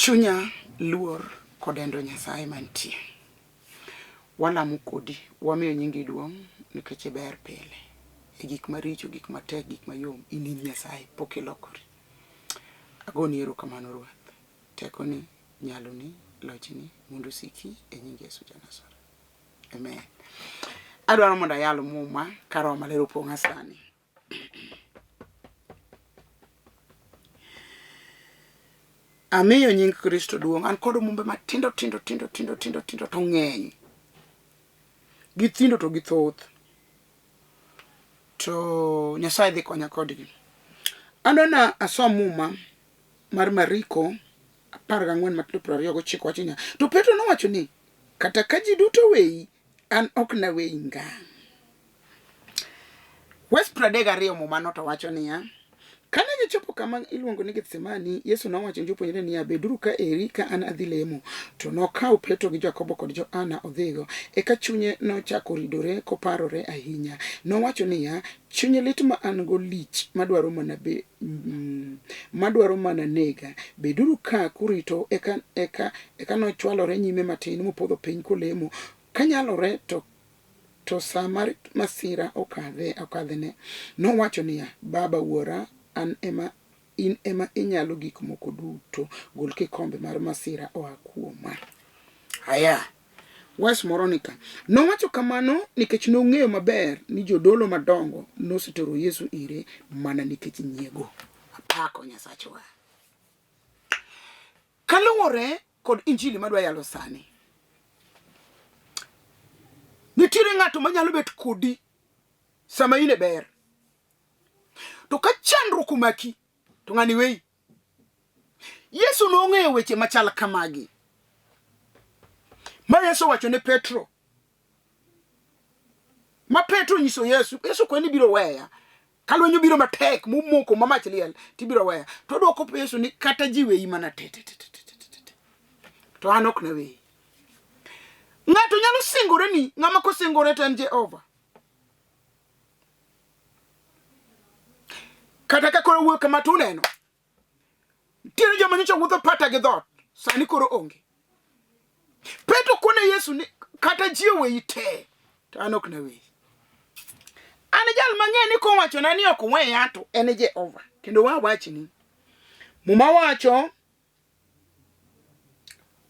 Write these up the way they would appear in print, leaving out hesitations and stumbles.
Chunya luor kodendo Nyasaye mantie. Walamo kodi, wamiyo nyingi duong' nikech iber pile. E gik maricho, gik matek, gik mayom, in in Nyasaye, pok ilokori. Agoni erokamano Ruoth. Tekoni, nyaloni, lochni mondo osiki e nying Yesu ja Nazareth. Amen. Adwaro mondo ayal muma ka Roho Maler opong'a sani. Amiyo nying Kristo duong'. An kod mumbe matindo tindo tindo tindo tindo tindo to ng'eny. Githindo to githoth. To Nyasaye dhi konya kodgi. Adwa na asom muma mar Mariko 14 matindo 29 wacho niya, to Petro nowacho ni, kata ka ji duto weyi, an ok naweyi ngang'. Wes 32 muma no to wacho niya, Kane gichopo kama iluongo ni Gethsemane, Yesu nowacho ne jopuonjre niya, Beduru ka eri ka an adhi lemo. To nokawo Petro gi Jakobo kod Johana odhigo. Eka chunye nochako ridore koparore ahinya. Nowacho niya, Chuny lit ma an go lich madwaro mana be, madwaro mana nega. Beduru ka kurito. Eka, eka, eka nochwalore nyime matin mopodho piny kolemo. Kanyalore to to sa mar masira okadhe okadhene. Nowacho niya, Baba wuora, an ema in ema inyalo gik moko duto. Gol kikombe mar masira oa kuoma. Aya. Wes moro ni ka. Nowacho kamano nikech nong'eyo maber ni jodolo madongo nosetero Yesu ire mana nikech nyiego. Apako Nyasachwa. Kaluwore kod injili madwa yalo sani, nitiere ng'ato manyalo bet kodi sama in e ber, to ka chandruok omaki to ng'ani weyi. Yesu nong'eyo weche machal kamagi ma Yesu owacho ne Petro, ma Petro nyiso Yesu, Yesu kweni biro weya ka lweny obiro matek momoko ma mach liel tibiro weya. To odwoko Yesu ni kata ji weyi mana te te te te te te te, to an ok naweyi. Ng'ato nyalo singore ni ng'ama kosingore to en Jehova. Kata ka koro wuoyo kama to uneno nitiere joma nyocha wuotho pata gi dhoot sani koro onge. Petro kone Yesu ni kata ji oweyi te to an ok naweyi. An jal mang'e ni kowachona ni ok weya to en Jehova. Kendo wawachni Muma wacho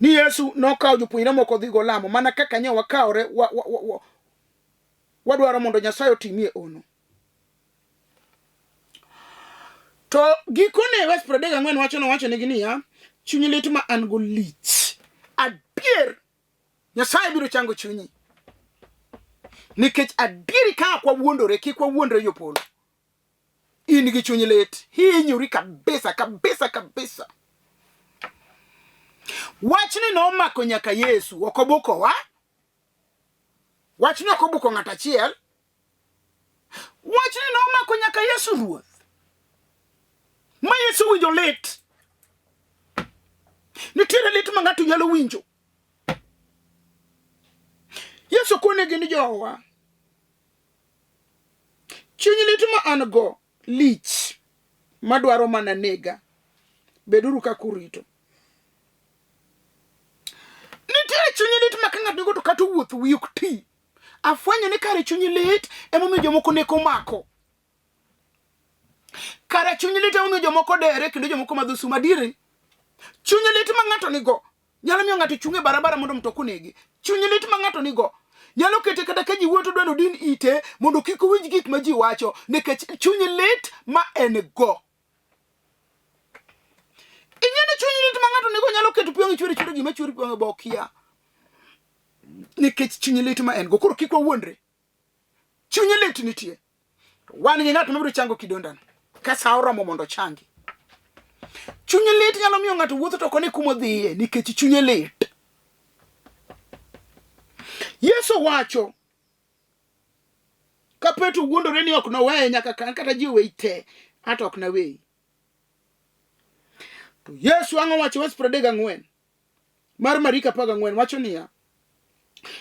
ni Yesu nokawo jopuonjre moko odhi go lamo mana kaka nyo wakawore wadwaro mondo Nyasaye otimie ono. To gikone wes 34 wacho nowacho negi niya, chuny lit ma an go lich. Adier Nyasaye biro chango chunyi. Nikech adieri ka ok wawuondore, kik wawuondre jopolo. In gi chuny lit, hinyori kabisa kabisa kabisa. Wachni nomako nyaka Yesu, ok obukowa. Wachni ok obuko ng'at achiel. Wachni nomako nyaka Yesu Ruoth. Ma Yesu winjo lit. Nitiere lit ma ng'ato nyalo winjo. Yesu konegi ni jowa, chuny lit ma an go lich madwaro mana nega. Beduru kaka urito. Nitiere chuny lit ma ka ng'ato nigo to kata owuotho wiye ok ti. Afwenyo ni kare chuny lit emomiyo jomoko neko omako. Kare chuny lit emomiyo jomoko dere kendo jomoko madho sum. Adieri, chuny lit ma ng'ato nigo nyalo miyo ng'ato chung' e barabara mondo mtoka onege. Chuny lit ma ng'ato nigo nyalo kete kata ka ji wuoyo to dwaro odin ite mondo kik owinj gik ma ji wacho nikech chuny lit ma en go. Ing'e ni chuny lit ma ng'ato nigo nyalo keto pi wang'e chwer chwer gima chwer pi wang'e bo okia. Nikech chuny lit ma en go. Koro kik wawuondre. Chuny lit nitie. To wan gi ng'at mabiro chango kidondano. Ka sa oromo mondo ochangi. Chuny lit nyalo miyo ng'ato wuotho to ok one kuma odhiye nikech chunye lit. Yesu wacho Ka Petro wuondore ni ok noweye nyaka kan kata ji oweyi te, ato ok naweyi. To Yesu ang'o wacho wes 34 mar Mariko 14 wacho niya,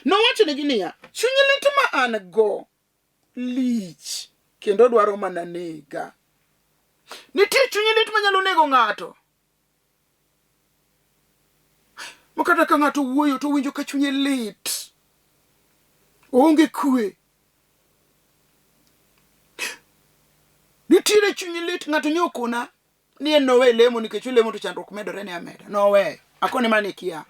nowachonegi niya, chuny lit ma an go lich kendo dwaro mana nega. Nitie chuny lit manyalo nego ng'ato. Ma kata ka ng'ato wuoyo to owinjo ka chunye lit. Oonge kwe. Nitiere chuny lit ng'ato nyo okona ni en nowe lemo nikech olemo to chandruok medore ne ameda. Noweyo. Akone mane kia.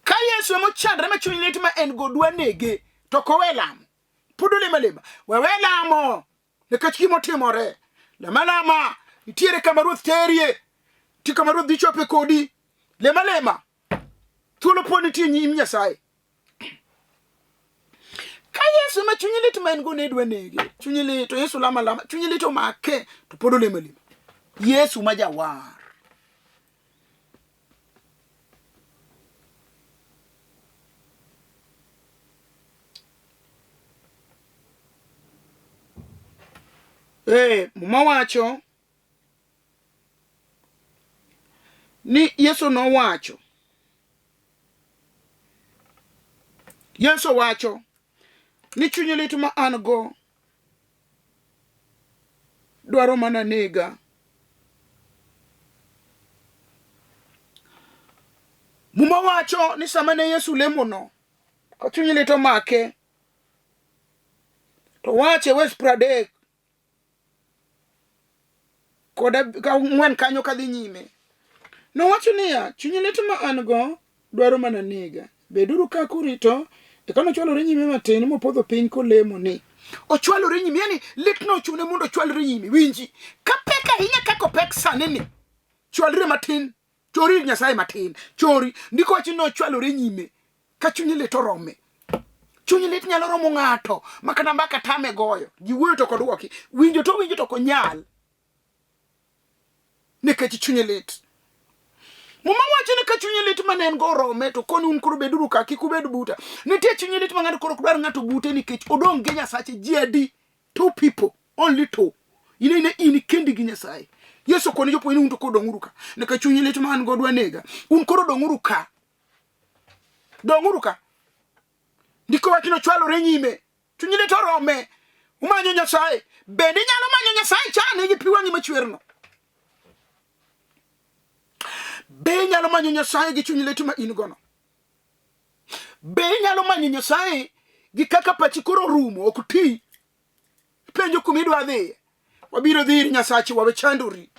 Ka Yesu ema ochandre ma chuny lit ma en go dwa nege to ok owe lamo. Pod olemo alema. Wewe lamo nikech gima otimore. Lema lama. Nitiere kama Ruoth terie. Nitie kama Ruoth dhi chope kodi. Lema lema. Thuolo pod nitie nyim Nyasaye. Ka Yesu ma chunye lit ma en go ne dwa nege, chunye lit to Yesu lama lama, chunye lit omake to pod olemo alema. Yesu ma jawar. Eh, Muma wacho ni Yesu nowacho Yesu wacho ni chuny lit ma an go dwaro mana nega. Muma wacho ni sama ne Yesu lemono, ka chuny lit omake, to wache wes 30 kod ang'wen kanyo kadhi nyime. Nowacho niya, chuny lit ma an go dwaro mana nega. Beduru ka kurito. Eka nochwalore nyime matin mopodho piny kolemo ni. Ochwalore nyime, yani lit nochune mondo ochwalre nyime. Winji, ka pek ahinya kaka opek sani ni, chwalre matin. Chori ir Nyasaye matin. Chori. Ndiko wacho ni nochwalore nyime ka chunye lit orome. Chuny lit nyalo romo ng'ato ma kata mbaka tame goyo. Ji wuoyo to ok odwoki. Winjo to owinjo to ok onyal. Nikech chunye lit. Muma wacho ni ka chunye lit ma ne en go orome to koni un koro beduru ka kik ubed buta. Nitie chunye lit ma ng'ato koro ok dwar ng'ato bute nikech odong' gi Nyasache ji adi? Two people. Only two. In ine in kendi gi Nyasaye. Yesu okone jopuonjre un to koro dong'uru ka. Nikech chuny lit ma an go dwa nega. Un koro dong'uru ka. Dong'uru ka. Ndiko wach nochwalore nyime. Chuny lit orome. Umanyo Nyasaye. Bende inyalo manyo Nyasaye chane gi pi wang'i machwerno. Be inyalo manyo Nyasaye gi chuny lit ma in gono? Be inyalo manyo Nyasaye gi kaka pachi koro orumo ok ti? Penjo kuma idwa dhiye. Wabiro dhi ir Nyasachi wawe chandori.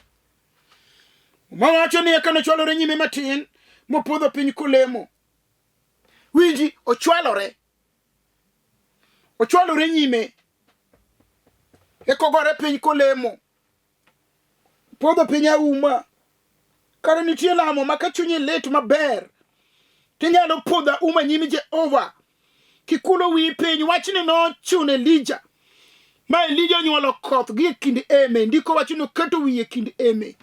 Muma wacho ni eka nochwalore nyime matin mopodho piny kolemo. Winji, ochwalore. Ochwalore nyime. Eka ogore piny kolemo. Podho piny auma. Kare nitie lamo ma ka chunyi lit maber, tinyalo podho auma nyim Jehova. Kikulo wiyi piny, wachni nochuno Elija. Ma Elija onyuolo koth gi e kind eme. Ndiko wacho ni oketo wiye e kind eme.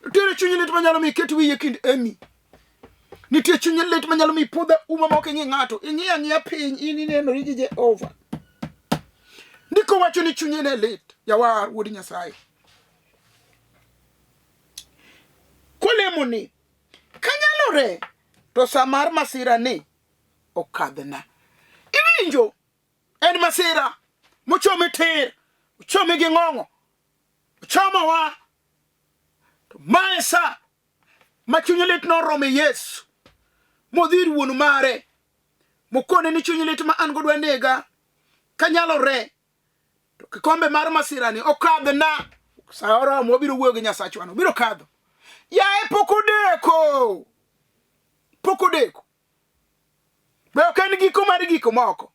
Nitiere chuny lit manyalo miyo iket wiyi e kind emi. Nitie chuny lit manyalo miyo ipodh auma ma ok ing'i ng'ato. Ing'i ang'iya piny, in inenori gi Jehova. Ndiko wacho ni chunye ne lit, jawar wuod Nyasaye. Kolemo ni, kanyalore to sa mar masira ni okadhna. Iwinjo? En masira mochomi tir, ochomi gi ng'ong'o, ochomowa. To mae sa ma chuny lit norome Yesu modhi ir wuon mare mokone ni chuny lit ma an go dwa nega kanyalore to kikombe mar masirani okadhna. Sa oromo wabiro wuoyo gi Nyasachwa no biro kadho. Yaye pok odeko, pok odeko. Be ok en giko mar gik moko?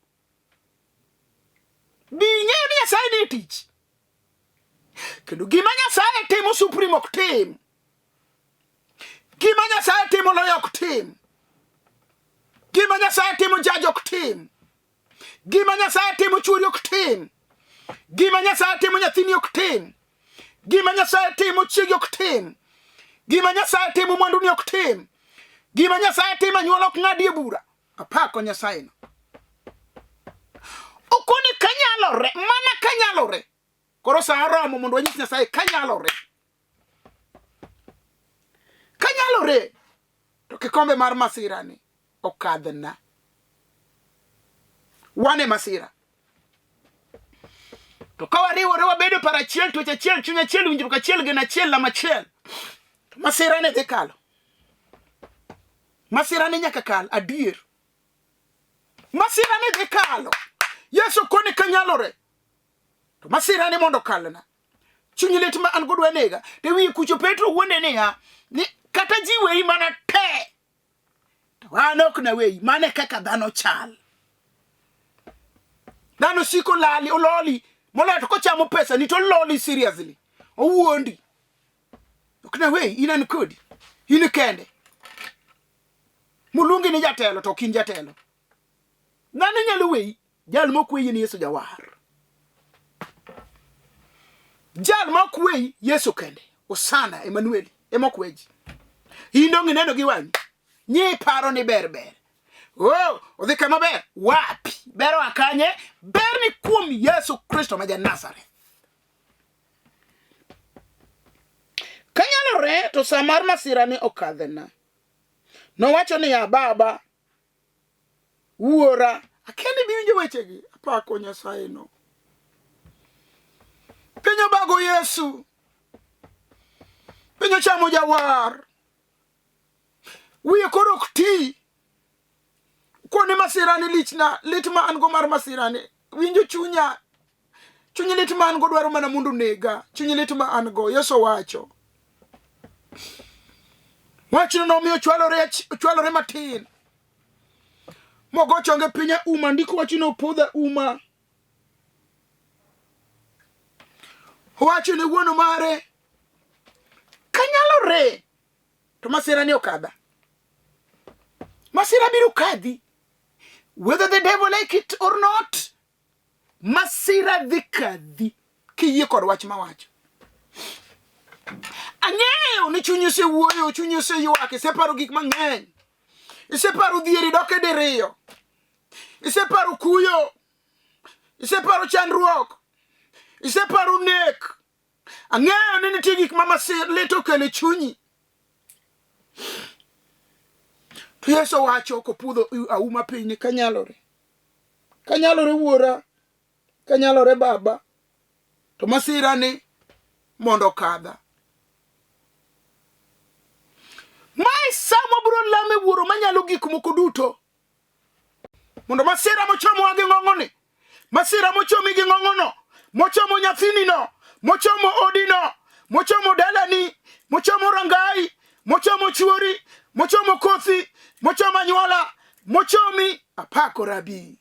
Bi ing'eyo ni Nyasaye ni e tich. Kendo gima Nyasaye timo Supreme ok tim. Gima Nyasaye timo loyo ok tim. Gima Nyasaye timo judge ok tim. Gima Nyasaye timo chuori ok tim. Gima Nyasaye timo nyathini ok tim. Gima Nyasaye timo chiegi ok tim. Gima Nyasaye timo mwanduni ok tim. Gima Nyasaye timo anyuola ok ng'adie bura. Apako Nyasaye no. Okoni kanyalore, mana kanyalore. Koro sa oromo mondo wanyis Nyasaye kanyalore. Kanyalore to kikombe mar masira ni okadhna. Wan e masira. To ka wariwore wabedo par achiel, tuoch achiel, chuny achiel, winjruok achiel, geno achiel, lamo achiel, to masira ni dhi kalo. Masira ni nyaka kal adier. Masira ni dhi kalo. Yesu koni kanyalore. To masira ni mondo kalna. Chuny lit ma an godo nega. To wiye kucho Petro wuonde niya, ni kata ji weyi mana te. To an ok naweyi. Mano e kaka dhano chal. Dhano siko lali, ololi. Moloyo to kochamo pesa ni to ololi seriously. Owuondi. Ok naweyi, in an kodi. In kende. Moluongi ni jatelo to ok in jatelo. Dhano nyalo weyi. Jal mok weyi ni Yesu jawar. Jal mok weyi Yesu kende. Osana Emmanuel ema ok weji. In dong' ineno gi wang'i. Nyi paro ni ber ber. Oh, odhi kama ber. Wapi? Ber oa kanye? Ber ni kuom Yesu Kristo ma ja Nazareth. Kanyalore to sa mar masira ni okadhena. Nowacho niya, Baba, Wuora, akia ni biwinjo wechegi. Apako Nyasaye no. Piny obago Yesu. Piny ochamo jawar. Wiye koro ok ti. Kuonde masirani lichna, lit ma an go mar masirani. Winjo chunya. Chuny lit ma an go dwaro mana mondo nega. Chuny lit ma an go. Yesu owacho. Wachno nomiyo ochwalore ochwalore matin. Mogo chonge piny auma, ndiko wacho ni opodho auma. Owacho ne wuon mare, kanyalore to masira ni okadha. Masira biro kadhi. Whether the devil like it or not, Masira dhi kadhi kiyie kod wach mawacho. Ang'eyo ni chunyi osewuoyo, chunyi oseywak, iseparo gik mang'eny. Iseparo dhier idok e diriyo. Iseparo kuyo. Iseparo chandruok. Iseparo nek. Ang'eyo ni nitie gik ma masir lit okelo e chunyi. To Yesu wacho kopudho auma piny ni kanyalore. Kanyalore wuora, kanyalore baba, to masira ni mondo okadha. Mae sa mwabiro lame wuoro manyalo gik moko duto. Mondo masira mochomowa gi ng'ong'oni, masira mochomi gi ng'ong'ono, mochomo nyathinino, mochomo odino, mochomo dalani, mochomo rangai, mochomo chuori, mochomo kothi, mochomo anyuola, mochomi apako rabi.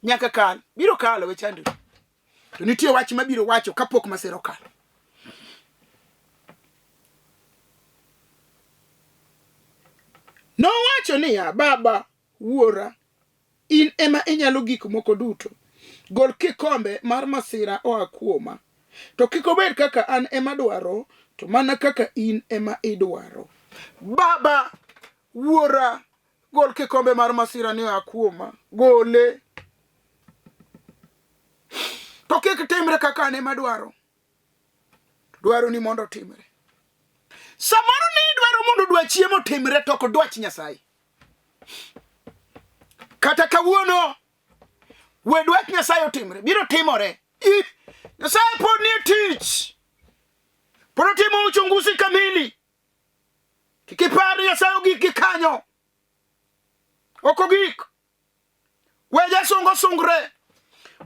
Nyaka kal, biro kalo we chandri. To nitie wach mabiro wacho kapok masira okalo. Nowacho niya, Baba, Wuora, in ema inyalo gik moko duto. Gol kikombe mar masira oa kuoma. To kik obed kaka an ema dwaro, to mana kaka in ema idwaro. Baba, Wuora, gol kikombe mar masira ni oa kuoma. Gole. To kik timre kaka an ema dwaro. Dwaro ni mondo otimre. Samoro ni idwaro mondo dwachi ema otimre to ok dwach Nyasaye. Kata kawuono we dwach Nyasaye otimre, biro timore. Ih, Nyasaye pod nie tich. Pod otimo uchunguzi kamili. Kik ipar ni Nyasaye ogik gi kanyo. Ok ogik. We jasungo sungre.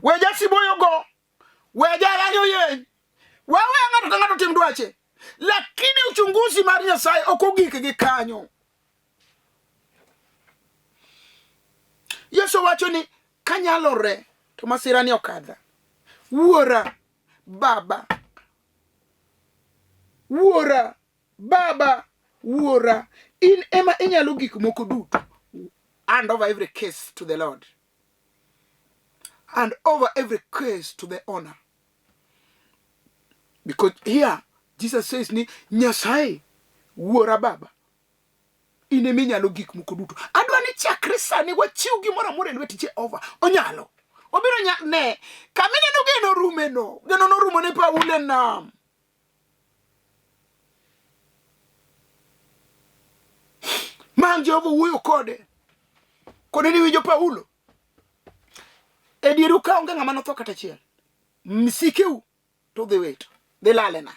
We jasiboyo go. We jayanyo yeny. We we ng'ato ka ng'ato tim dwache. Lakini uchunguzi mar Nyasaye ok ogik gi kanyo. Yesu wacho ni kanyalore to masira ni okadha. Wuora, Baba, Wuora, Baba, Wuora, in ema inyalo gik moko duto. Hand over every case to the Lord. Hand over every case to the owner. Because here, Jesus says ni Nyasaye, Wuora Baba, in ema inyalo gik moko duto. Adwa ni chakre sani wachiw gimoro amora e lwet Jehova. Onyalo. Obiro nya ne kama ineno geno rumeno. Geno norumo ne Paulo e nam. Man Jehova wuoyo kode. Kode ni winjo Paulo. E dieru ka onge ng'ama notho kata achiel. Msikeu to dhi wito. Dhi lal e nam.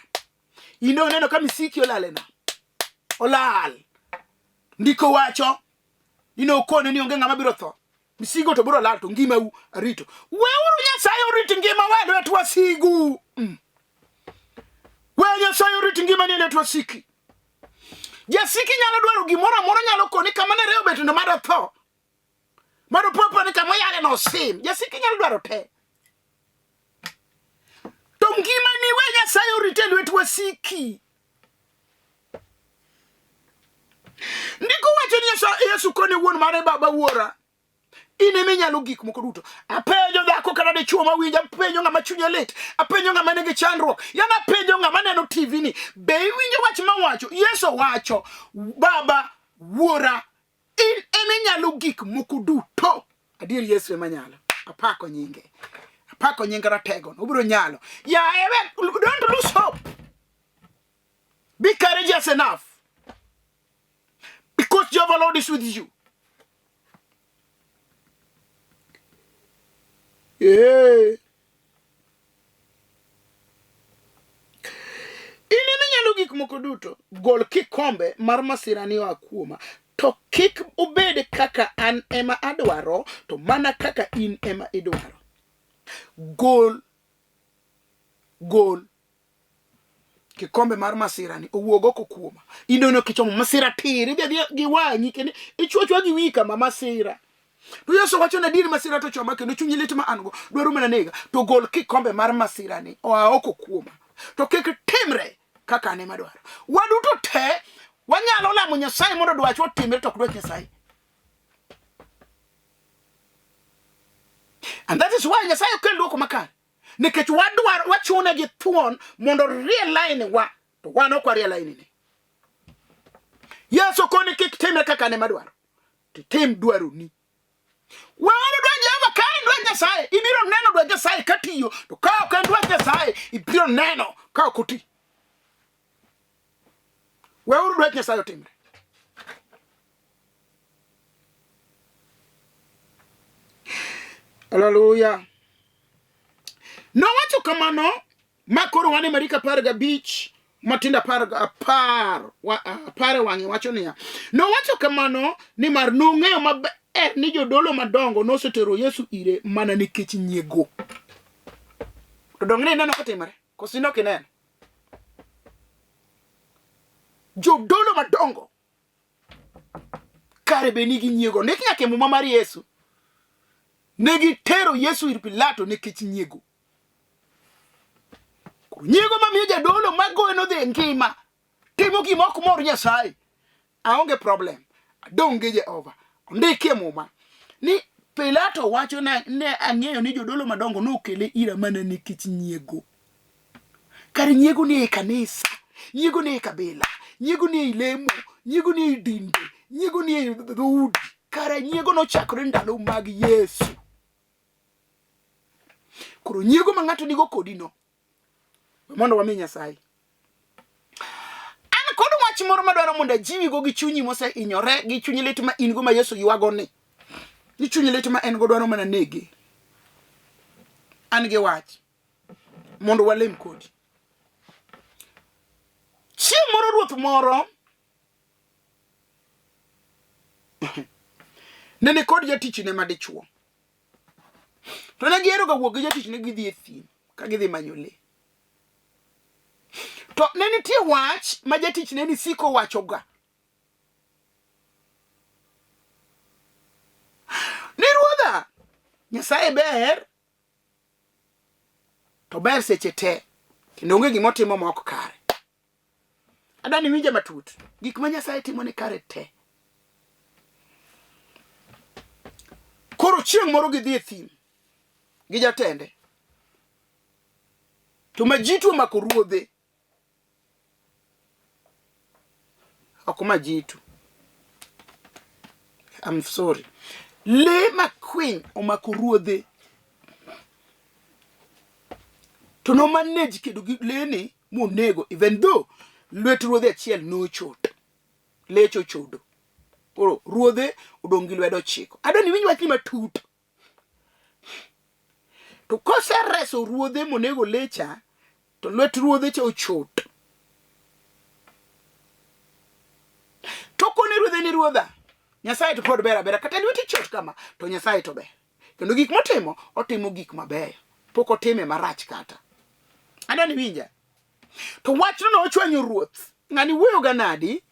In oneno ka misiki olal e nam. Olal. Ndiko wacho ni nokone ni onge ng'ama biro tho. Misigo to biro lal to ngimau arito. Weuru Nyasaye orit ngima wa e lwet wasigu. We Nyasaye orit ngimani e lwet wasiki. Jasiki nyalo dwaro gimoro amora nyalo koni kama ne rewo bet no mado tho. Mado popo ni kama yale no sim. Jasiki nyalo dwaro te. To ngimani we Nyasaye orit e lwet wasiki. Ndiko wacho ni Yesu kone wuon mare baba wuora. In ema inyalo gik moko duto. Apenjo dhako kata dichwo ma winjo, apenjo ng'ama chunye lit, apenjo ng'ama nigi chandruok, yana apenjo ng'ama neno TV ni, be iwinjo wach mawacho? Yesu wacho, Baba wuora, in ema inyalo gik moko duto. Adier Yesu ema nyalo. Apako nyinge. Apako nying ratego. Obiro nyalo. Yaye, don't lose hope. Be courageous enough. Because Jehovah Lord is with you. Yeah. In ema inyalo gik moko duto. Gol kikombe mar masirani oa kuoma. To kik obed kaka an ema adwaro, to mana kaka in ema idwaro. Gol, gol kikombe mar masira ni owuog oko kuoma. Ineno kichomo masira tir, idhi adhiya gi wang'i kendo ichwochwa gi wiyi kama masira. To Yesu wacho ni adier masira to choma kendo chunyi lit ma an go dwaro mana nega. To gol kikombe mar masira ni oa oko kuoma. To kik timre kaka an ema adwaro. Waduto te wanyalo lamo Nyasaye mondo dwachwa otimre to ok dwach Nyasaye. And that is why Nyasaye ok kel dwoko makare. Nikech wadwaro wachune gi thuon mondo rie line wa to wan ok warie line ni. Yesu koni kik timre kaka ne madwaro. To tim dwaroni. Weuru dwach Jehova ka en dwach Nyasaye, ibiro neno dwach Nyasaye katiyo, to ka ok en dwach Nyasaye, ibiro neno ka ok oti. Weuru dwach Nyasaye otimre. Haleluya. Nowacho kamano ma koro wan e Mariko 15 matindo 10 e wang'e wacho niya, nowacho kamano nimar nong'eyo maber ni jodolo madongo nosetero Yesu ire mana nikech nyiego. To donge ne ineno kotimore? Koso in ok ineno? Jodolo madongo kare be nigi nyiego. Ndik nyaka e muma mar Yesu. Ne gitero Yesu ir Pilato nikech nyiego. Nyiego mamiyo jadolo magoye nodhi e ngima timo gima ok mor Nyasaye. Aonge problem. Adong' gi Jehova. Ondiki e muma ni Pilato wacho na ne ang'eyo ni jodolo madongo nokele ira mana nikech nyiego. Kare nyiego ni e kanisa, nyiego ni e kabila, nyiego ni e lemo, nyiego ni e dinde, nyiego ni e dhoudi. Kare nyiego nochakore ndalo mag Yesu. Koro nyiego ma ng'ato nigo kodi no, we mondo wami Nyasaye. An kod wach moro madwaro mondo ajiwigo gi chunyi mosehinyore, gi chuny lit ma in go ma Yesu ywago ni. Ni chuny lit ma en go dwaro mana nege. An gi wach mondo walem kodi. Chieng' moro ruoth moro ne ni kod jatichne ma dichuo. To ne gihero ga wuok gi jatichne gidhi e thim ka gidhi manyo le. To ne nitie wach ma jatichne ni siko wachoga. Ni ruodha, Nyasaye ber to ber seche te kendo onge gima otimo ma ok kare. Adwa ni iwinja matut. Gik ma Nyasaye timo ni kare te. Koro chieng' moro gidhi e thim gi jatende. To majitu omako ruodhe. Ok majitu. I'm sorry. Le makwiny omako ruodhe. To no manage kedo gi leni monego even though lwet ruodhe achiel nochot. Leche ochodo. Koro ruodhe odong' gi lwedo ochiko. Adwa ni iwinj wachni matut. To kosereso ruodhe monego lecha, to lwet ruodhe cha ochot. To kone ruodhe ni ruodhe ruodha, Nyasaye to pod ber abera kata lweti chot kama to Nyasaye to ber. Kendo gik motimo, otimo gik mabeyo. Pok otime marach kata. Adwa ni winja. To wachno nochwanyo ruoth. Ng'ani wuoyo ga nadi?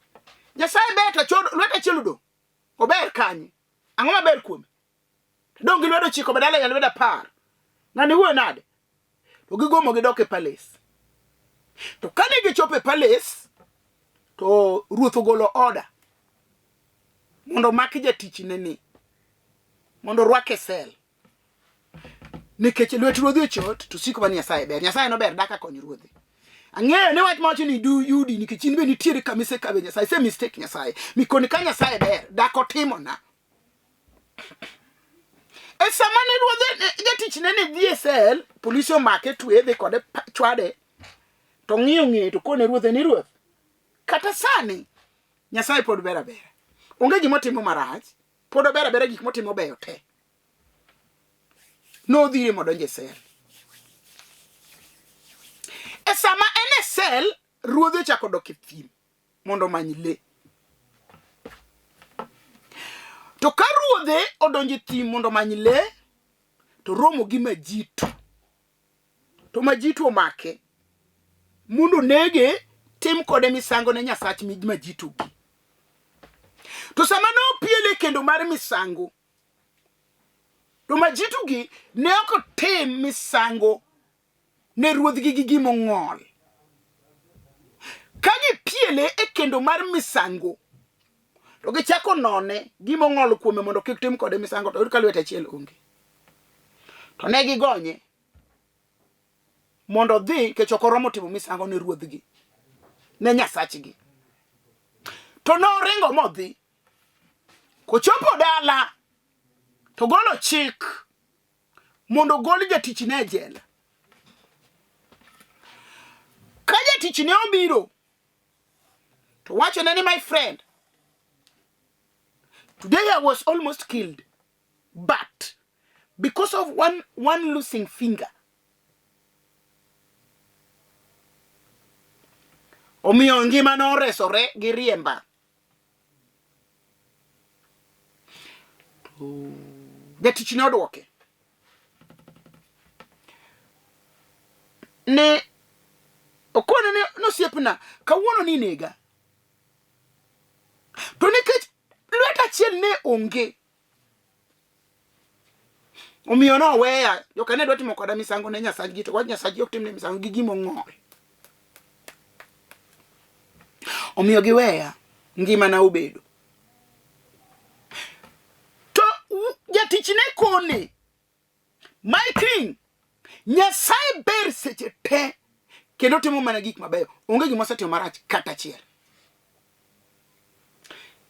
Nyasaye ber to chod lwete achiel odong'. Ober kanye? Ang'o maber kuome? Dong' gi lwedo chiko badala ya lwedo apar. Ng'ani wuoyo nade? To gigomo gidok e palace. To kane gichopo e palace, to ruoth ogolo order mondo omak jatichne ni mondo orwake e sel nikech lwet ruodhi ochot to siko mana Nyasaye ber. Nyasaye nober daka kony ruodhi. Ang'eyo ni wach mawacho ni du yudi nikech in be nitiere kama isekawe Nyasaye, ise mistake Nyasaye. Mikoni ka Nyasaye ber, dak otimona. E sama ne ruodhe jatichne ne dhi e sel, polisi omake tweye dhi kode chwade. To ng'iyo ng'eye to kone ruodhe ni ruoth, kata sani Nyasaye pod ber abera. Onge gima otimo marach, pod ober abera gik motimo beyo te. Nodhire modonjo e sel. E sama en e sel, ruodhe ochako dok e thim mondo omany le. To ka ruodhe odonjo e thim mondo omany le, to romo gi majitu. To majitu omake mondo onege tim kode misango ne nyasach majitu gi. To sama nopiele kendo mar misango, to majitu gi ne ok otim misango ne ruodhgi gi gima ong'ol. Ka gipiele e kendo mar misango, to gichako none gima ong'ol kuome mondo kik tim kode misango, to oyud ka lwete achiel onge. To ne gigonye mondo odhi nikech ok oromo timo misango ne ruodhgi, ne nyasachgi. To noringo modhi. Kochopo dala, to golo chik mondo ogol jatichne e jela. Ka jatichne obiro, to wachone ni my friend, today I was almost killed, but because of one losing finger, omiyo ngima noresore gi riemba. Jatich ne odwoke ne okone ni nosiepna kawuono ni nega to nikech lwet achiel ne onge omiyo noweya joka ne dwa timo koda misango ne nyasachgi to wach nyasachgi ok timne misango gi gima ong'ol omiyo giweya ngimana obedo to jatichne kone my king nyasaye ber seche te kendo timo mana gik mabeyo onge gima osetimo marach kata achiel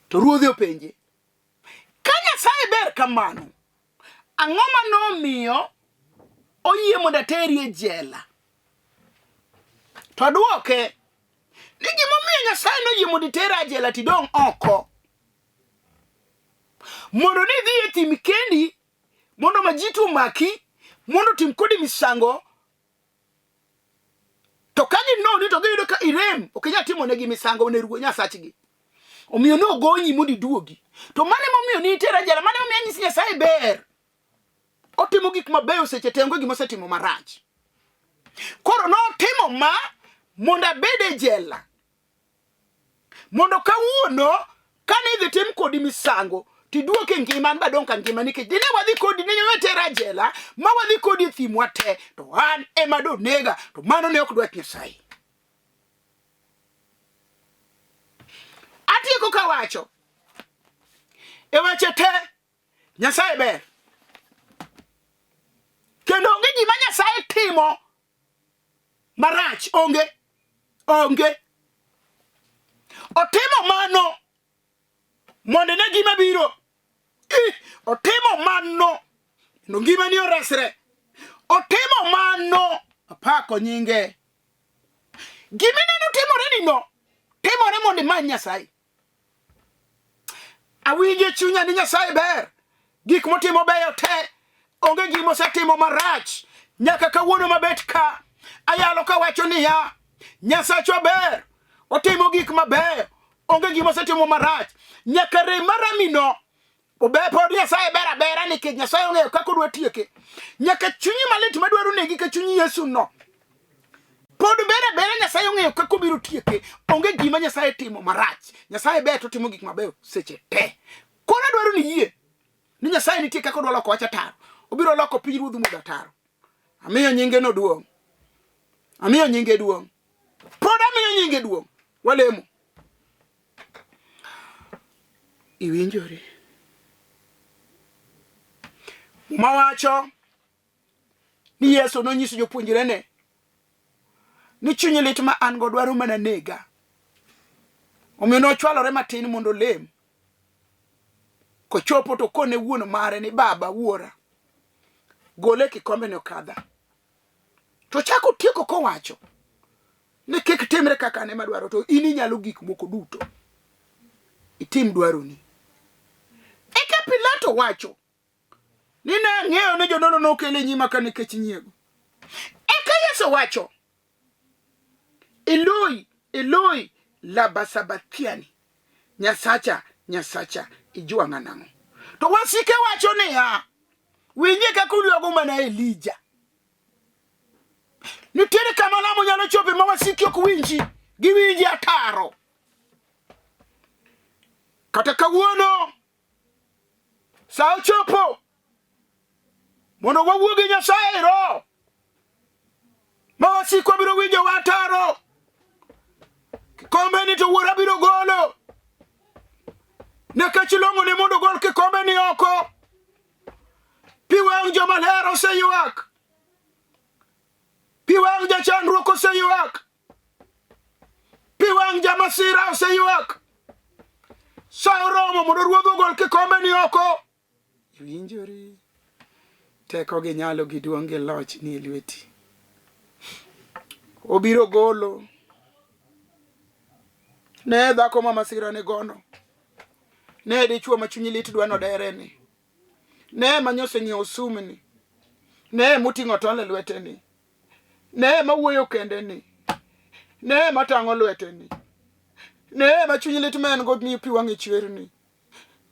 to ruodhe openje Ka Nyasaye ber kamano, ang'o ma nomiyo oyie mondo ateri e jela? To adwoke ni gimomiyo Nyasaye noyie mondo itera e jela tidong' oko mondo ni idhi e thim kendi mondo majitu omaki mondo otim kodi misango To ka ginoni to giyudo ka irem, ok inyal timo negi misango ne ruo Nyasachgi. Omiyo nogonyi mondo iduogi. To mano emomiyo ne itera jela, mano emomiyo anyisi Nyasaye ber. Otimo gik mabeyo seche te, onge gima osetimo marach. Koro notimo ma mondo abed e jela. Mondo kawuono kane idhi tim kodi misango tiduok e ngima an badong' ka ngima nikech dine wadhi kodi ne wetera jela ma wadhi kodi e thim wate to an ema donega to mano ne ok dwach Nyasaye. Atieko kawacho e weche te Nyasaye ber kendo onge gima Nyasaye timo marach onge onge otimo mano mondo ine gima biro Ih, otimo mano mondo ngimani oresre otimo mano apako nyinge gimineno timore nino timore mondo imany nyasaye Awinjo e chunya ni Nyasaye ber. Gik motimo beyo te. Onge gima osetimo marach. Nyaka kawuono mabet ka. Ayalo kawacho niya, Nyasachwa ber. Otimo gik mabeyo. Onge gima osetimo marach. Nyaka rem maramino obe pod Nyasaye ber abera nikech Nyasaye ong'eyo kaka odwa tieke. Nyaka chunyi malit madwaro negi ka chunyi Yesu no. Pod ber abera Nyasaye ong'eyo kaka obiro tieke. Onge gima Nyasaye timo marach. Nyasaye ber to timo gik mabeyo seche te. Koro adwaro ni yie ni Nyasaye nitie kaka odwa loko wach ataro. Obiro loko piny ruodh mudho ataro. Amiyo nyinge no duong'. Amiyo nyinge duong'. Pod amiyo nyinge duong'. Walemo. Iwinjori. Muma wacho ni Yesu nonyiso jopuonjrene ni chuny lit ma an go dwaro mana nega. Omiyo nochwalore matin mondo olem. Kochopo to kone wuon mare ni baba wuora, gole kikombe ni okadha. To chako tieko kowacho ni kik timre kaka an ema dwaro to in inyalo gik moko duto. Itim dwaroni. Eka Pilato wacho ni ne ang'eyo ni jodolo nokele nyima ka nikech nyiego. Eka Yesu wacho, Eloi, Eloi, lama sabakthiani. Nyasacha, Nyasacha, ijwang'a nang'o? To wasike wacho niya, winjie kaka uliogo mana Elija. Nitiere kama lamo nyalo chope ma wasiki ok winji, giwinji ataro. Kata kawuono sa ochopo mondo wawuo gi Nyasaye e roho ma wasikwa biro winjo wataro. Kikombe ni to wuora biro golo nikech long'o ne mondo ogol kikombe ni oko. Pi wang' joma ler oseywak, pi wang' jachandruok oseywak, pi wang' jamasira oseywak. Sa oromo mondo ruodh ogol kikombe ni oko. Iwinjori. Teko gi nyalo gi duong' gi loch ni e lweti. Obiro golo. Ne dhako ma masira ni gono. Ne dichwo ma chunyi lit dwa nodere ni. Ne ma nyose ng'iewo sumni. Ne moting'o tol e lwete ni. Ne ma wuoyo kende ni. Ne ma tang'o lwete ni. Ne ma chuny lit ma en go miyo pi wang'e chwer ni.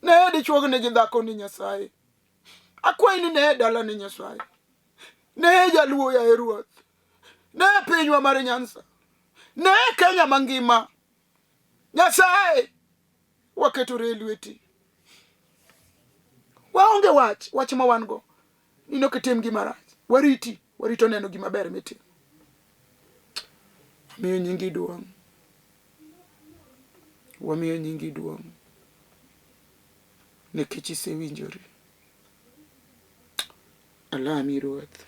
Ne dichwo ni gi dhako ni Nyasaye. Akwayi ni ne dala ni Nyasaye. Ne jaluo yaye Ruoth. Ne pinywa mar Nyanza. Ne Kenya mangima. Nyasaye waketore e lweti. Waonge wach, wach ma wan go ni nok itim gima rach. Wariti, warito neno gima ber mitimo. Wamiyo nyingi duong'. Wamiyo nyingi duong' nikech isewinjori. Alami Ruoth.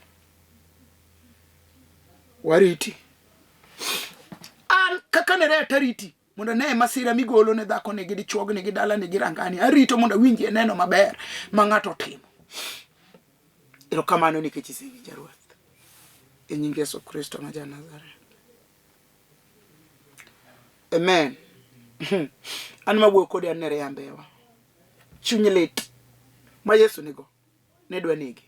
Wariti. An kaka nere tariti mondo ane masira migolo ne dhakoni gi dichuogni gi dalani gi rangani. Arito mondo awinjie neno maber ma ng'ato otimo. Erokamano nikech isewinja Ruoth. E nying Yesu Kristo ma ja Nazareth. Amen. An mawuoyo kodi an Nerea Mbewa. Chuny lit ma Yesu nigo ne dwa nege.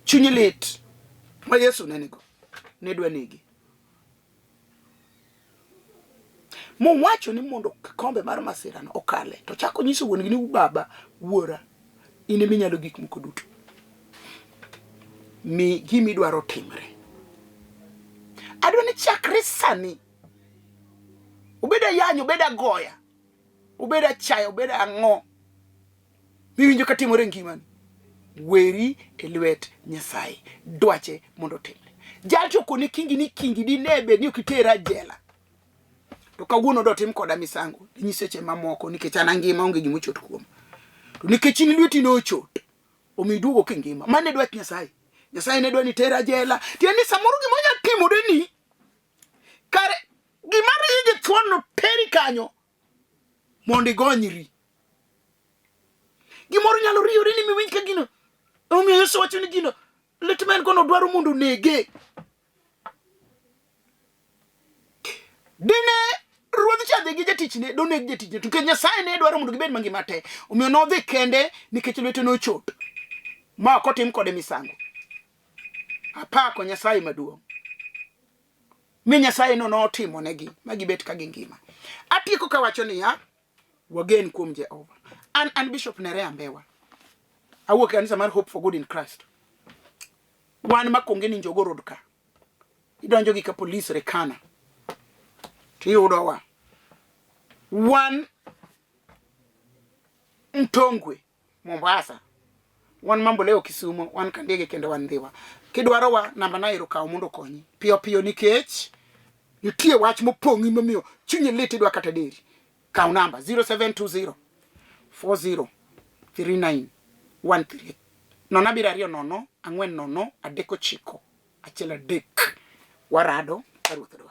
Chuny lit ma Yesu ne nigo ne dwa nege. Mowacho ni mondo kikombe mar masirano okale, to chako nyiso wuon-gi ni baba, wuora, in ema inyalo gik moko duto. Mi gima idwaro timre. Adwa ni chakre sani, obed ayany, obed agoya, obed achaya, obed ang'o, miwinjo ka timore e ngimani, weri e lwet Nyasaye, dwache mondo otimre. Jalcho okoni kingi ni kingi dine bed ni ok itera jela. To kawuono dotim koda misango gi nyiseche mamoko nikech an angima onge gima ochot kuoma. To nikech in lweti nochot, omiyo iduogo kingima. Mano e dwach Nyasaye. Nyasaye ne dwa ni tera jela. Tiende ni samoro gima onyalo timoreni, kare gima riyi gi thuon no teri kanyo mondo igonyri. Gimoro nyalo riyore ni miwinj ka gino. Omiyo Yesu wacho ni gino lit ma en gono dwaro mondo onege. Dine ruodh cha dhi gi jatichne, doneg jatichne. To nikech Nyasaye ne dwaro mondo gibed mangima te, omiyo nodhi kende nikech lwete nochot ma ok otim kode misango. Apako Nyasaye maduong'. Mi Nyasaye no notimo negi ma gibet ka gingima. Atieko kawacho niya, wagen kuom Jehova. An an Bishop Nerea Mbewa. Awuok e kanisa mar Hope for Good in Christ. Wan Makonge ni Njogo Road ka. Idonjo gi ka police Rekana. Tiyudowa. Wan Mtongwe Mombasa. Wan Mamboleo Kisumo, wan Kandege kendo wan Ndhiwa. Kidwarowa namba na ero kaw mondo okonyi. Piyo piyo nikech nitie wach mopong'i momiyo chunyi lit idwa kata deri. Kaw namba 0720 40 39 13 nono abiriyo ariyo nono ang'wen nono adek ochiko achiel adek warado ka ruoth dwaro.